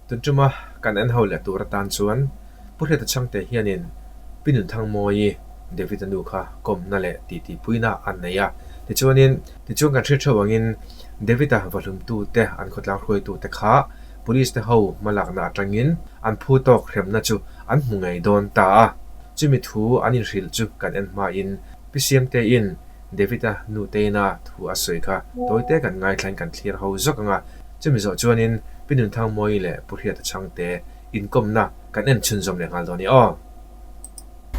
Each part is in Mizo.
Tun tuma kan en ho leh tur atan chuan Pu Hriata Chhangte hianin Pi Nunthangmawii, David-a nu kha kawmna leh titipuina an nei a. Tichuanin, tichuan kan hriat theuh angin David-a vahlumtute an khawtlang hruaitute kha Police te ho hmalakna atangin an phu tawk hremna chu an hmu ngei dawn ta a. Chumi thu an inhrilh chu kan en hmain Pi Siamtein David-a nuteina thu a sawi kha tawite kan ngaithlain kan thlir ho zawk ang a. Chumi zawh chuanin Pi Nunthangmawii leh Pu Hriata Chhangte inkawmna kan en chhunzawm leh nghal dawn i aw.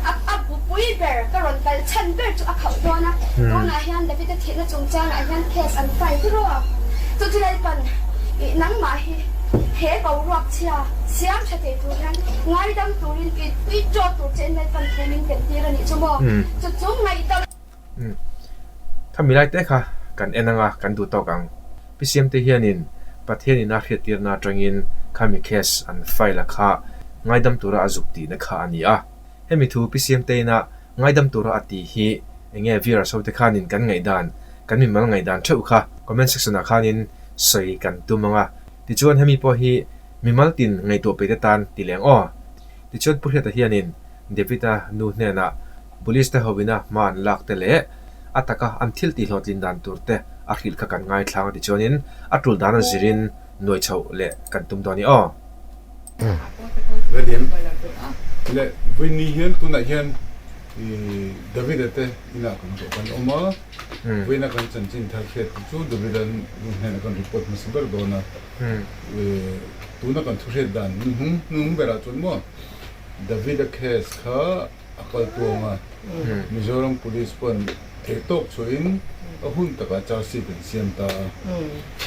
A bupui ber ka rawn kal chhan ber chu a khauh dawn a, tunah hian David-a thihna chungchangah hian case an file ru a, chu chu Lalpan ih nangmah hi he boruak chhia siam tha thei tur hian ngaidam turin i i draw tur che in Lalpan thu min ken tir a nih chu maw? Chu chu ngaihdam. Khami lai te kha kan en anga kan duh tawk ang. Pi Siamte hianin Pathian ina hriattirna atangin khami case an file a kha ngaidam tura a zuk tihna kha a ni a. Hemi thu Pi Siamte ina ngaidam tura a tih hi enge viewers ho te khanin kan ngaihdan, kan mimal ngaihdan theuh kha comment section ah khanin sawi kan tum anga. Tichuan hemi pawh hi mimal tin ngaihtuah peih te tan ti leng aw. Tichuan Pu Hriata hianin David-a nu hnenah Police te hoina hma an lak te leh a taka an thil tih hlawhtlin dan tur te a hrilh kha kan ngaithlang a tichuanin a tul dan a zirin nuai chhoh leh kan tum dawn i aw. Ready em? Le vawiin ni hian tunah hian David-a te inah kan tawh kan awm a, vawiina kan chanchin thar hriat te chu David-a nu hnenah kan report hmasa ber dawn a, tuna kan thu hriat dan hnuhnung hnuhnung berah chuan maw David-a case kha a kal tuang a, Mizoram Police pawn theih tawk chhuahin a hun takah charge sheet an siam ta a,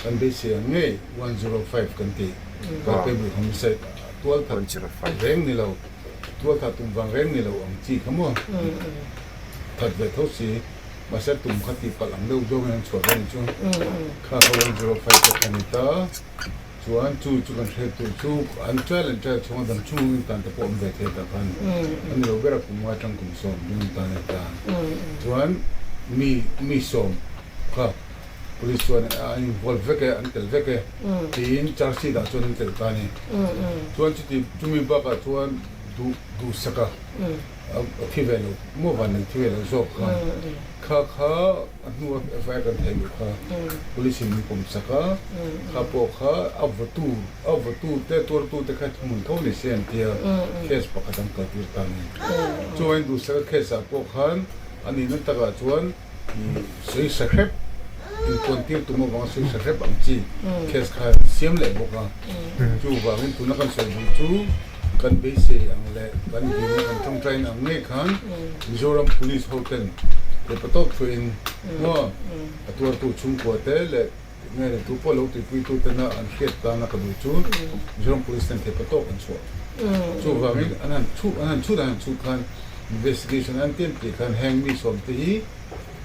kan beisei ang ngei 105 kan tih culpable homicide tual that reng ni lo, tual that tum vang reng ni lo ang chi kha maw that ve tho si, mahse tum kha tih palh ang deuh zawngin an chhuah dawn chu kha kha 105 te kha ni ta. Chuan chu chu kan hriat tur chu an trial an trial chhunga dam chhung in tan te pawh awm ve thei tak a ni. A ni lo ber a kum ngai tang kum 70 in tan a tan. Chuan mi mi sawm kha police chuan an involve vek e, an tel vek e tiin charge sheet ah chuan an tel ta a ni. Chuan chuti chumi bakah chuan duh duhsak a a thi ve lo maw van nei thi ve lo zawk kha kha kha A hnua FIR kan theih luh kha police in min pawm sak a, kha pawh kha a vawtu a vawtu te tuartu te kha hmun tho ni se an tia case pakhat an kaltir ta a ni. Chuan duhsaka case ah pawh khan a nihna takah chuan sawi sa hrep inpuantir tum avanga sawi sa hrep ang chi case kha an siam leh bawk a. Chuvangin tuna kan sawi duh chu Kan beisei ang leh kan dingna kan tawngtain ang ngei khan Mizoram Police ho ten paper tawp thuin maw a tuartu chhungkua te leh nge ni tu pawh lo tuipuitu tena an hriat tana ka duh chu Mizoram Police ten paper tawk an chhuah. Chuvangin an han chhut an han chhut an han chhut khan investigation an tiam tih khan heng mi sawm te hi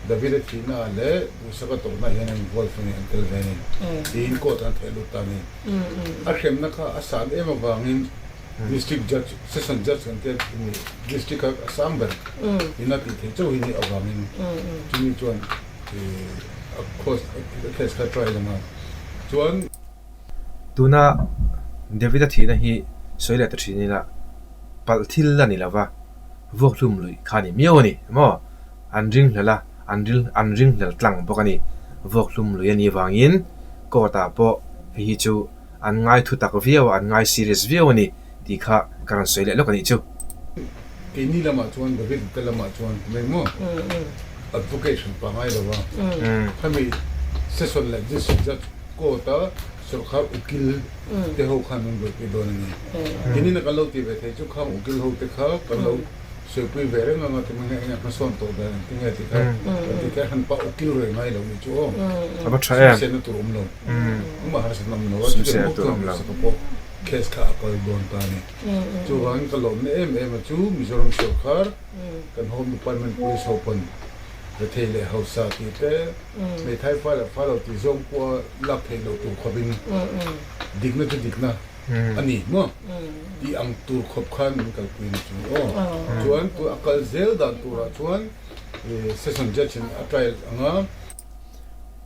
David-a thihna ah leh Duhsaka tawrhna ah hian an involve a ni an tel ve a ni tiin court an theh lut ta a ni. A hremna kha a san em avangin District Judge, Session Judge kan tia ni, District kha a sang ber in a tih theih chauh hi nih avangin chumi chuan a cause a case kha trial anga chuan. Tuna David-a thihna hi sawi leh ta thin ila palh thil a ni lova, vuakhlum luih kha a ni miau a ni maw? An ringhlel a, an ring an ringhlel tlang bawk a ni. Vuakhlum lui a nih vangin court ah pawh hei hi chu an ngai thu tak viau a, an ngai serious viau a ni tih kha ka rawn sawi leh lawk a nih chu. Keini lamah chuan David te lamah chuan tum eng maw advocate hran pangai lo a, khami session leh district judge court a sorkar ukil te ho khan an buaipui dawn a ni. Keini na kan lo tih ve theih chu khang ukil ho te kha kan lo Sawipuii ve reng anga ti mai eng hmasawn tawh dan ang ti nge ti kha kan ti kha han pa ukil reng ngai lo ni chu aw. A va tha em. Sumsehna tur awm lo. Engmah harsatna awm lo a chutiang bawk chuan duhsaka pawh case kha a kal dawn ta a ni. Chuvangin ka lawmna em em a chu Mizoram sorkar kan Home Department Police ho pawn rethei leh hausa tih te hmeithai fa leh fa lo tih zawng pawha lak theih loh tur khawpin dikna chu dikna a ni maw? Tih ang tur khawp khan min kalpui ni chu aw. Chuan tu a kal zel dan turah chuan session judge in a trial ang a.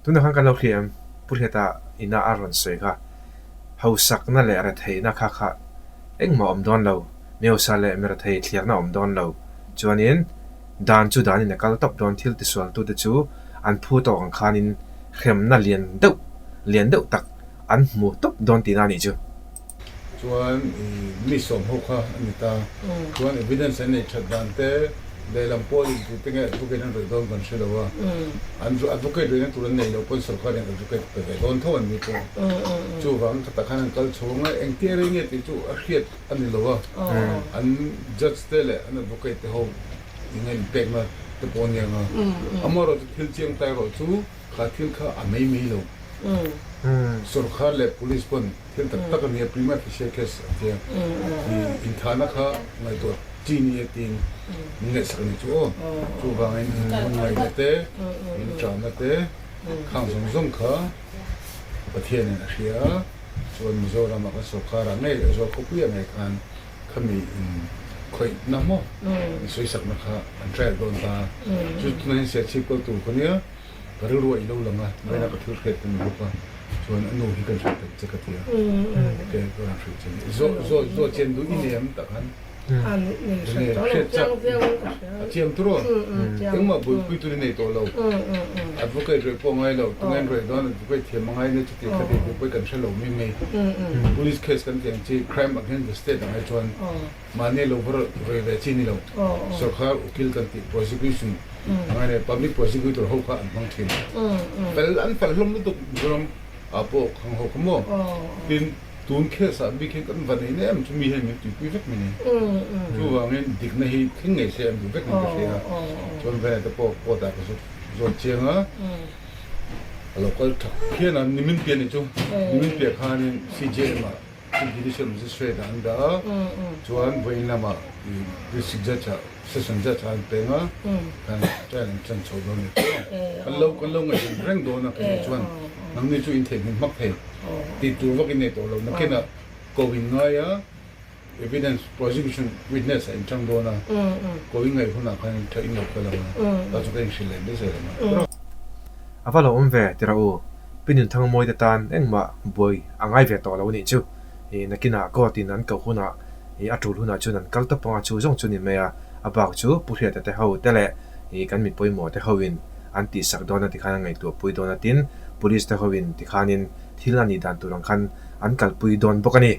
Tunah khan kan lo hria em? Pu Hriata ina a rawn sawi kha. Hausakna leh retheihna kha kha engmah a awm dawn lo, meusa leh mirethei thliarna a awm dawn lo. Chuanin dan chu danin a kal tawp dawn, thil tisualtute chu an phu tawk ang khanin hremna lian deuh lian deuh tak an hmu tawp dawn tihna a nih chu. Chuan i mi sawm ho kha a ni ta. Chuan evidence an nei that dan te lehlam pawl in tute nge advocate an rawih dawn kan hre lo a. An advocate rawihna tur an nei loh pawn sorkar in advocate pe ve dawn tho an ni pawh. Chuvang khatah khan an kal chho ang a, engtia rei nge tih chu a hriat a ni lo a. An judge te leh an advocate te ho in a inpekna te pawh a ni ang a. Amaherawhchu thil chiang ta erawh chu kha thil kha a mai mai lo. Sorkar leh police pawn Thil tak tak a nia, prima facie case a tia. I inthahna kha ngaihtuah chi ni e tiin min ngaihsak a nih chu aw. Chuvangin in ngaihna te, in ṭahna te khang zawng zawng kha Pathianin a hria a, chuan Mizoramah kan sorkarah ngei, Aizawl khawpuiah ngei khan khami in khawihna maw, in sawisakna kha an trial dawn ta. Chu tunah hian Serchhip kal tur ka nia. Ka rilru a i lo lang a, vawiin a ka thil hriat ka ni bawk a, chuan a nu hi kan hrilh tak che ka ti a, ok ka rawn hrilh che ni. Zaw zaw zaw chian duh i nei em tak han? Enge hriat chak a chiang tur aw, engmah buaipui tur i nei tawh lo, advocate rawih pawh a ngai lo, tunge an rawih dawn advocate thiam a ngai nia chuti kha tih tih pawh kan hre lo mai mai, police case kan tih ang chi crime against the state ang ai chuan Mahni lo va rawih ve chi ni lo. Sorkar ukil kan tih prosecution a ngai nei, public prosecutor ho kha an hmang thin. Fel an fel hlawm lutuk Mizoram ah pawh khang ho kha maw. Tin, tun case ah bik hian kan va nei em chu mi hian min tuipui vek mai ni. Chuvangin dikna hi thleng ngei se an duh vek in ka hria a. Chuan Vena te pawh court ah ka zawt zawt chiang a, a lo kal thak phian a, nimin piah ni chu, nimin piah khanin CJM ah Chief Judicial Magistrate ah an dah a, chuan vawiin lamah District Judge ah, Session Judge ah an peng a, kan trial an chan chho dawn a ni tawh. Kan lo kan lo ngaihven reng dawn a, kei chuan nangni chu in theihnghilh hmak thei tih tur vak in nei tawh lo. Nakinah ko in ngai a, evidence prosecution witness ah in chang dawn a, ko in ngaih hunah khan in tha in lo kal ang a, ta chu ka inhrilh leh mai zel ang a. A va lo awm ve tira u. Pi Nunthangmawii te tan engmah buai a ngai ve tawh lo anih chu. I nakinah court in an koh hunah i a tul hunah chuan an kal tawp ang a, chu zawng chu ni mai a. A bak chu Pu Hriata te ho te leh i kan mi pawimawh te ho in an tihsak dawn a tikhan an ngaihtuah pui dawn a, tin Police te ho in tikhanin thil a nih dan tur ang khan an kalpui dawn bawk a ni.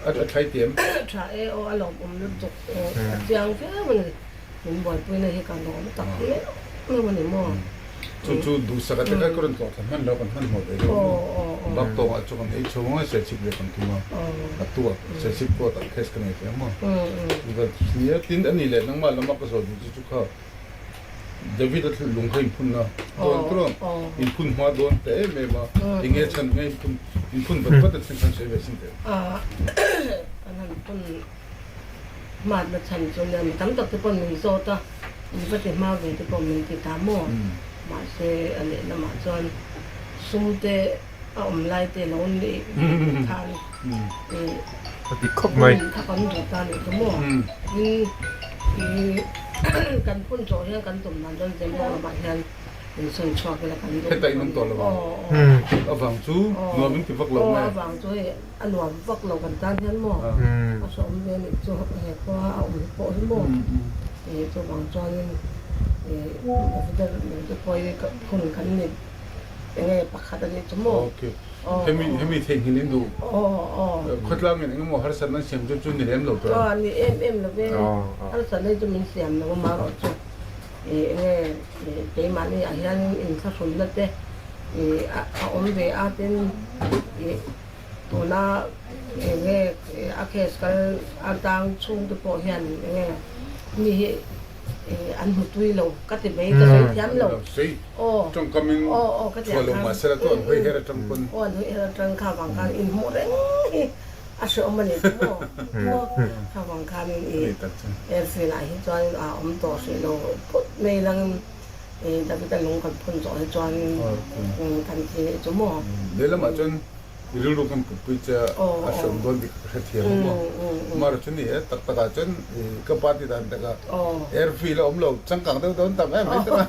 A thlai tiam. Tha e aw a lawmawm lutuk a chiang viau a ni. Min buaipuina hi ka lawm tak meuh meuh a ni maw? Chu chu duhsak a te kha ka rawn tlawh thla hman lo, kan hmanhmawh ve lo maw? Bak tawngah chu kan ei chhung a, serchhip leh kan tum a, ka tu a, serchhip court ah case ka nei ve ang maw? Nia, tin a ni leh nangmah lama ka zawh duh chu chu kha David a thlulh lung kha inphun na dawn tawh a, inphun hma dawn ta em em a, enge chhan nge inphun inphun vat vat a thlen khan sawi ve sin teh. Kan han phun Hmatna chhan chu nia mi tam tak te pawh min zawt a, min va ti hma ve te pawh min ti ta maw? Mahse a lehlamah chuan sum te a awm lai te lo nih khan ih A dik khawp mai. Kha kan duh ta nih chu maw? Tin ih kan phun zawh hian kan tum dan chuan Zembawk lamah hian Insawn chhuak ila kan duh. Heta in awm tawh lo ang. A vang chu nuam in ti vak lo nge? A vang chu hei a nuam vak lo kan tan hian maw? A hrawm ve anih chu he khua a awm hi pawh hi maw? Chuvang chuanin David-a lung te pawh hi phun kan ni enge pakhat anih chu maw? Okay. Hemi hemi theihnghilh in duh. Khawtlang in engemaw harsatna an siam chu chu ni lem lo tur ang. Aw ni em em lo ve. Harsatna hi chu min siam lo a marawh chu. Ih enge ih keimahni ah hian inthlahrunna te ih a awm ve a tin ih tuna enge a case kal a tang chhung te pawh hian enge mi hi ih an hmu tui lo ka ti mai ka sawi thiam lo aw aw aw ka ti ang khan aw an hawi her atang kha vang khan inhmuh reng hi. A hreawm a ni chu maw? Maw? Kha vang khanin i airfield ah hi chuanin a awm tawh hrih lo phut mai langin i David-a lung kan phun zawh hi chuanin kan ti nih chu maw? Lehlamah chuan I rilru kan putpui che a hreawm dawn tih ka hrethiam a maw? Amaherawh chu ni e, tak takah chuan ka pa ti dan takah airfield a awm lo changkang deuh dawn tak em mai tawh a.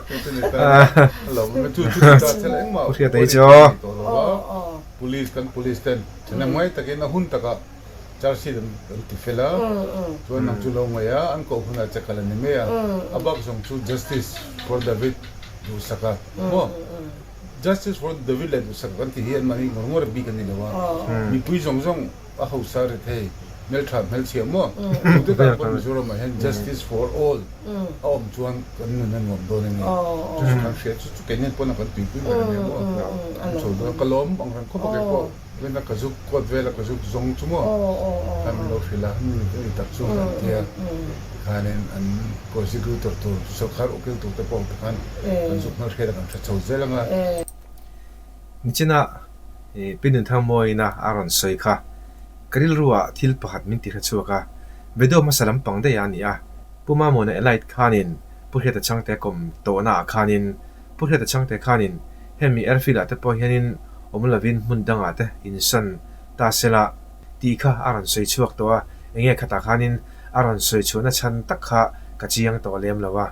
Chu chu ni ta a lo awm a, chu chu ni ta chhel engmah pawh ni tawh lo va, police kan police ten thahnem ngai takin a hun takah charge sheet an ti fel a, chuan nang chu lo ngaih a, an koh hunah che kal a ni mai a, a bak zawng chu justice for David duhsaka maw? Justice for David leh duhsak kan tih hi anmahni ngawr ngawr bik a ni lo a, mipui zawng zawng a hausa ri thei, hmeltha hmelchhia maw? Tute tan pawh Mizoram ah hian Justice for all a awm chuan kan nun a nuam dawn a ni. Chu chu kan hria, chu chu keini pawn a kan tuipui ber a nia maw? Kan chho dawn a, ka lawm ang reng khawp a kei pawh vena ka zuk kawt vela ka zuk zawng chu maw? Khan min lo hrilh a, mi ni tak chu kan tia tikhanin an prosecutor tur sorkar ukil tur te pawh tikhan kan zuk hmelhriat a kan hre chho zel ang a. Nichina Pi Nunthangmawiina a rawn sawi kha ka rilruah thil pakhat min ti hre chhuak a, video hmasa lampang daih a ni a, Pu Mamawna Elite khanin Pu Hriata Chhangte kawm tawhnaah khanin Pu Hriata Chhangte khanin hemi airfield ah te pawh hianin awm lovin hmun dangah te insan ta sela tih kha a rawn sawi chhuak tawh a, enge khatah khanin a rawn sawi chhuahna chhan tak kha ka chiang tawh lem lo a.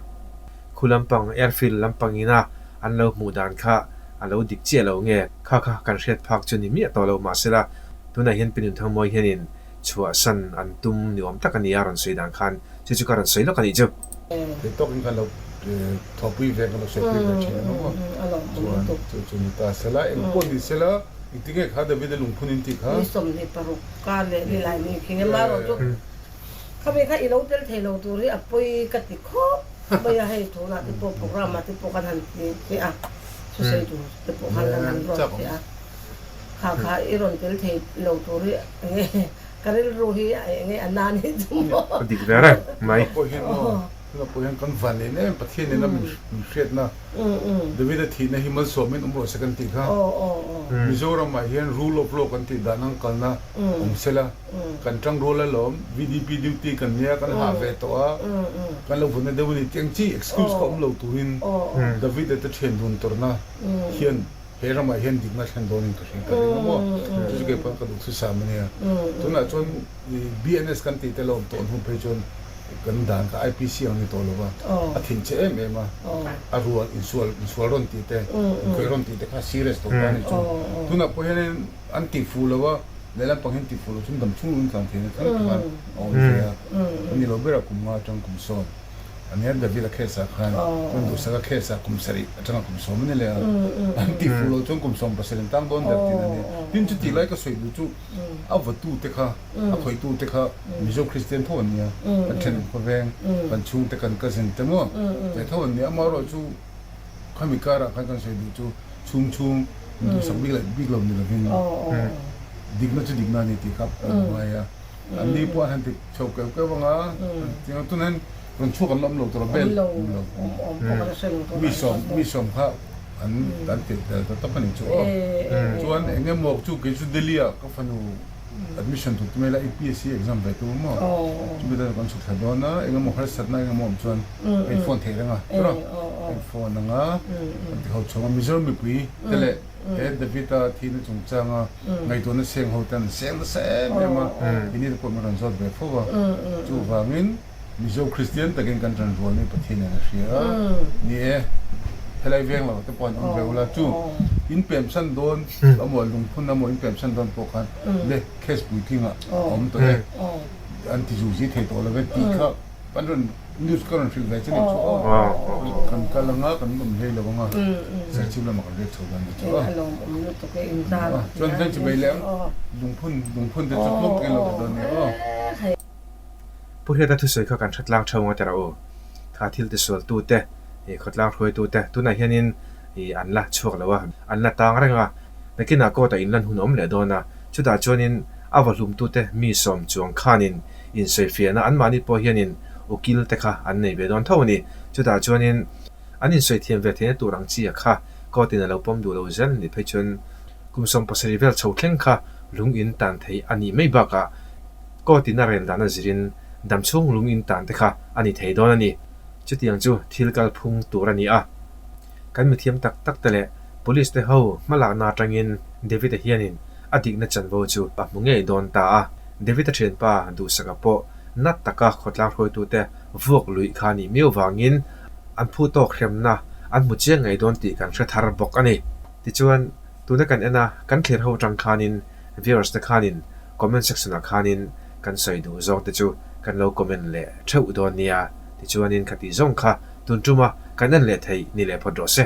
Khu lampang airfield lampang ina an lo hmuh dan kha a lo dik chiah lo nge kha kha kan hriat phak chu ni miah tawh lo mahsela tunah hian Pi Nunthangmawi hianin chhuahsan an tum ni awm tak a ni a rawn sawi dan khan chu chu ka rawn sawi lawk a nih chu. Thei tawkin kan lo thawhpui ve kan lo sawipui ve thin ang maw? Chuan chu chu ni ta sela engpawh ni sela engtinge kha David-a lungphun in tih kha? Ni 26 kar leh ni lai ni khi nge marawh chu khami kha i lo tel thei lo tur hi a pawi ka ti khawp mai a hei tunah te pawh program ah te pawh kan han ti che a thusawi tur te pawh khan kan han ruat che a kha kha i rawn tel thei lo tur hi enge Ka rilru hi a enge a nan hi chu maw. Ka dik ve reng mai. Tunah pawh hian maw, tunah pawh hian kan van en em Pathian ina min hriatna David-a thihna hi malsawmin awm rawh se kan tih kha. Mizoram ah hian rule of law kan tih dan ang kalna awm sela kan tang rual alawm VDP duty kan nia kan hah ve tawh a kan lo vunna deuh a ni tih ang chi excuse kha awm lo turin David-a te thian dun tawrhna hian He ramah hian dikna thlen dawnin ka hria ka ring a maw? Chu chu kei pawn ka duhthusam a nia. Tunah chuan BNS kan tih te lo awm tawh hnu phei chuan kan dan kha IPC ang ni tawh lo va, a thin che em em a, a rual insual insual rawn tih te, inkhawih rawn tih te kha serious tawh ta a ni chu. Tunah pawh hianin an tih fuh lo a, lehlam pang hian tih fuh lo chuan dam chhung lung tlan theihna thleng te khan a awm ve a. A ni lo berah kum nga atang kum sawn. A nia David a case ah khan chuan duhsak a case ah kum sarih atanga kum sawm a ni leh a, an tih fuh loh chuan kum 17 an tang dawn der tih a nia. Tin chutih lai ka sawi duh chu a vatu te kha, a khawihtu te kha Mizo Kristian tho an nia, kan thenawm khawveng, kan chhungte kan cousin te maw te tho an nia. Amaherawhchu khami karah khan kan sawi duh chu chhung chhung duhsak bik leh bik lo ni lovin dikna chu dikna a ni tih kha a lo ngai a. An ni pawh an han ti chho keuh keuh ang a, tiang tun hian rawn chhuak an la awm lo tur a bel awm lo. Mi sawm mi sawm kha an an tirh tel ta tawp a nih chu aw. Chuan eng emaw chu kei chu Delhi ah ka fanu admission tur tumela UPSC exam ve tur maw chumi tan kan chhuk thla dawn a, eng emaw harsatna eng emaw awm chuan ka in phone theih reng a tawrh a, ka in phone ang a, kan ti ho chhawng a Mizoram mipui te leh He David-a thihna chungchanga ngaihtuahna seng ho ten an seng nasa em em a, ini te pawh min rawn zawt ve fo va. Chuvangin Mizo Kristian takin kan ṭan rual ni Pathian hian a hria a, ni e, helai veng lo te pawh an awm ve ula, chu in pemsan dawn amaw lungphun amaw in pemsan dawn pawh khan le case puitlingah a awm tawh e, an ti zuzi thei tawh lo ve tih kha kan rawn News ka rawn hrilh ve che ni chu aw. Kan kal anga kan awm hlei lo anga Serchhip lamah kan riak chho dan ni chu aw. Chuan heng chu bei leh ang lungphun lungphun te chu tlawm takin lo ti dawn ni aw. Pu Hriata thusawi kha kan hretlang theuh ang a tira u. Kha thil tisual tu te, khawtlang hruai tu te tunah hianin an la chhuak lo a, an la tang reng a. Nakinah court ah inlan hun a awm leh dawn a, chutah chuanin a vahlum tu te mi sawm chuang khanin insawifiahna anmahni pawh hianin ukil te kha an nei ve dawn tho a ni. Chutah chuanin an insawi thiam ve theihna tur ang chi a kha court in a lo pawm duh lo zel a nih phei chuan kum 70 vel chho thleng kha lung in tan thei a nih mai bakah court in a rel dan a zirin damchhung lung in tan te kha a ni thei dawn a ni. Chutiang chu thil kalphung tur a ni a. Kan mithiam tak tak te leh. Police te ho hmalakna atangin David-a hianin a dikna chanvo chu a hmu ngei dawn ta a. David-a thianpa Duhsaka pawh nat taka khawtlang hruaitute vuak luih kha nih miau vangin an phu tawk hremna an hmu chiang ngei dawn tih kan hre thar bawk a ni. Tichuan, tuna kan en a, kan thlir ho atang khanin viewers te khanin comment section ah khanin kan sawi duh zawng te chu kan lo comment leh theuh dawn nia. Tichuanin khati zawng kha tun tuma kan en leh theih ni leh phawt rawh se.